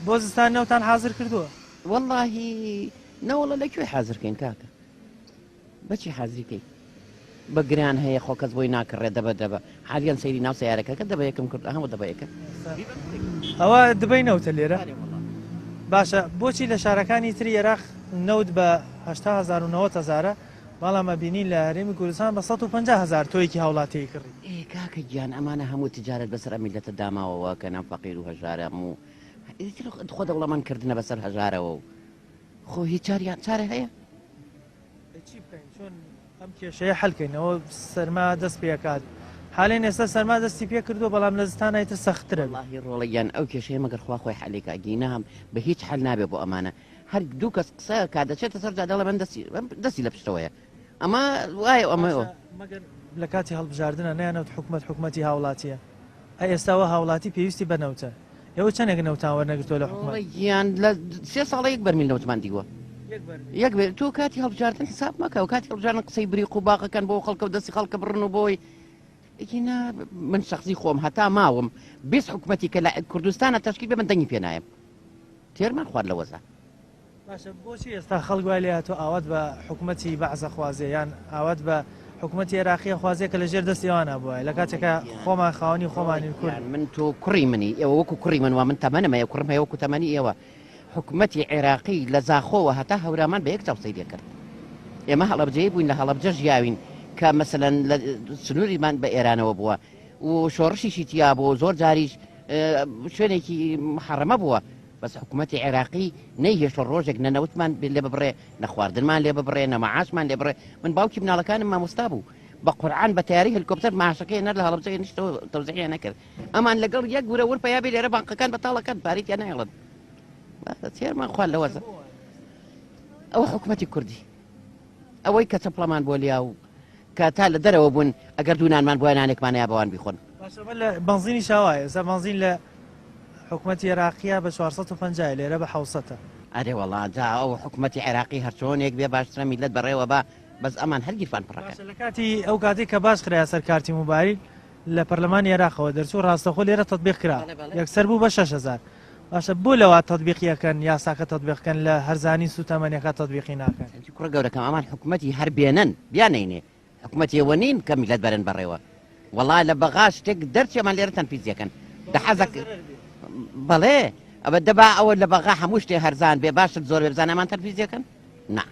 بۆ زستان نەوتان حازر کردووە؟ وەڵاهی نەوەڵە لە کوێ حازر کەین کاکە بەچی حازری کەی بە گران هەیە خۆ کەس بۆی ناکڕێ دەبە دەبە حالیان سەیری ناو سیارەکەکە دەبە یەکەم کرد هەموو دەبە یەکە ئەوە دبەی نەوتە لێرە باشە بۆچی لە شارەکانی تری عێراق نەوت بە 80 هزار و 90 هزارە بەڵام ئەبینین لە هەرێمی کوردستان بە 150 هزار تۆیەکی هاوڵاتیی کڕی. ئێ کاکە گیان ئەمانە هەموو تجارەت بەسەر ئەم میللەتە داماوەوە کە نام فەقیر و هەژارە هەموو ئیتر خۆ دەوڵەمەند کردنە بەسەر هەژارەوە و خۆ هیچ چاریان چارە هەیە؟ ئەی چی بکەین چۆن ئەم کێشەیە حەل کەینەوە سەرما دەست پێکات حالێن ئێستا سەرما دەستی پێ کردووە بەڵام لە زستانە ئیتر سەختترە بێ. وەڵاهی ڕۆڵە گیان ئەو کێشەیە مەگەر خوا خۆی حەلی کا گینا بە هیچ حەل نابێ بۆ ئەمانە هەر دوو کەس قسە کا دەچێتە سەر جادە دەڵێ من دەستی دەستی لە پشتەوەیە ئەمە وایە ئەمە باشە مەگەر لە کاتی هەڵبژاردنە نەیانەوت حکومەت حکومەتی هاوڵاتیە ئەی ئێستا وا هاوڵاتی پێویستی بە نەوتە ئێوە چەنێک نەوتان وەرنەگرتووە لە حکومەت؟ ڕۆڵە گیان لە سێ ساڵە یەک بەرمیل نەوتمان دیوە یەک بەر تۆ کاتی هەڵبژاردن حساب مەکە و کاتی هەڵبژاردن قسەی بریق و باقەکەن بۆ خەڵکە و دەستی خەڵکە بڕن و بۆی ئەگینا من شخصی خۆم هەتا ماوم 20 حکومەتی کە لە کوردستانە تەشکیل بێ من دەنگی پێ نایەم تێرمان خوارد لە وەزا. باشە بۆچی ئێستا خەڵک وای لێهاتوە ئاوات بە حکومەتی بەعس ئەخوازێ یان ئاوات بە حکومەتی عێراقی ئەخوازێ کە لە ژێر دەستی ئەوانە بوایە لە کاتێکا خۆمان خاوەنی خۆمانین کورد. من تۆ کوڕی منی ئێوە وەکو کوڕی من وا من تەمەنم هەیە کوڕم هەیە وەکو تەمەنی ئێوە حکومەتی عێراقی لە زاخۆوە هەتا هەورامان بە یەک چاو سەیری کرد ئێمە هەڵەبجەیی بووین لە هەڵەبجە ژیاوین کە مەسەلەن لە سنووریمان بە ئێرانەوە بووە و شۆڕشیشی تیا بوو زۆر جاریش شوێنێکی محەڕەمە بووە بەس حکوومەتی عێراقی نەیهێشتوە ڕۆژێک نە نەوتمان لێ ببڕێ نە خواردنمان لێ ببڕێ نە مەعاشمان لێ بڕێ من باوکی مناڵەکانم مامۆستا بوو بە قورعان بە تەیارەی هەلیکۆپتەر معاشەکەی نەر لە هەڵەبجە نیشتەوە تەوزیعیان نەکرد ئەمان لەگەڵ یەک ورە ور پەیا بێ لێرە بانقەکان بەتاڵەکەن پارەی تیا نایڵن تێرمان خوارد لە وەزە ئەوە حکوومەتی کوردی ئەوەی کە چەپڵەمان بۆ لیا و کە تا لە دەرەوە بوون ئەگەر دوو نانمان بوایە نانێکمان هەیە بەوان بیخۆن. باشە ئەمە لە بەنزینیش وایە ئێستا بەنزین لە حکومەتی عێراقیە بە 450 یە لێرە بە حەوسەتە. ئەرێ وەڵا جا ئەو حکومەتی عێراقی هەرچۆنێک بێ باشترە میللەت بەڕێوە با بەس ئەمان هەر گیرفان پڕەکەن. باشە لە کاتی ئەو کاتەی کە باج خرایە سەر کارتی موبایل لە پەرلەمانی عێراقەوە دەرچوو ڕاستەخۆ لێرە تەتبیق کرا یەکسەر بوو بە 6000 باشە بۆ لەوە تەتبیقی ئەکەن یاساکە تەتبیق کەن لە هەرزانی سوتەمەنیەکە تەتبیقی ناکەن. کوڕە گەورەکەم ئەمان حکومەتی هەر بێنن بیانەینێ حکومەتی ئێوە نین کە میلەت بەرن بەڕێوە وەڵا لە بەغا شتێک دەرچێ ئەمان لێرە تەنفیزیەکەن دە حەزەک بەڵێ ئەوە دەبا ئەوە لە بەغا هەموو شتێ هەرزان بێ باشت زۆر بێ بزانە ئەمان تەنفیزیەکەن نا.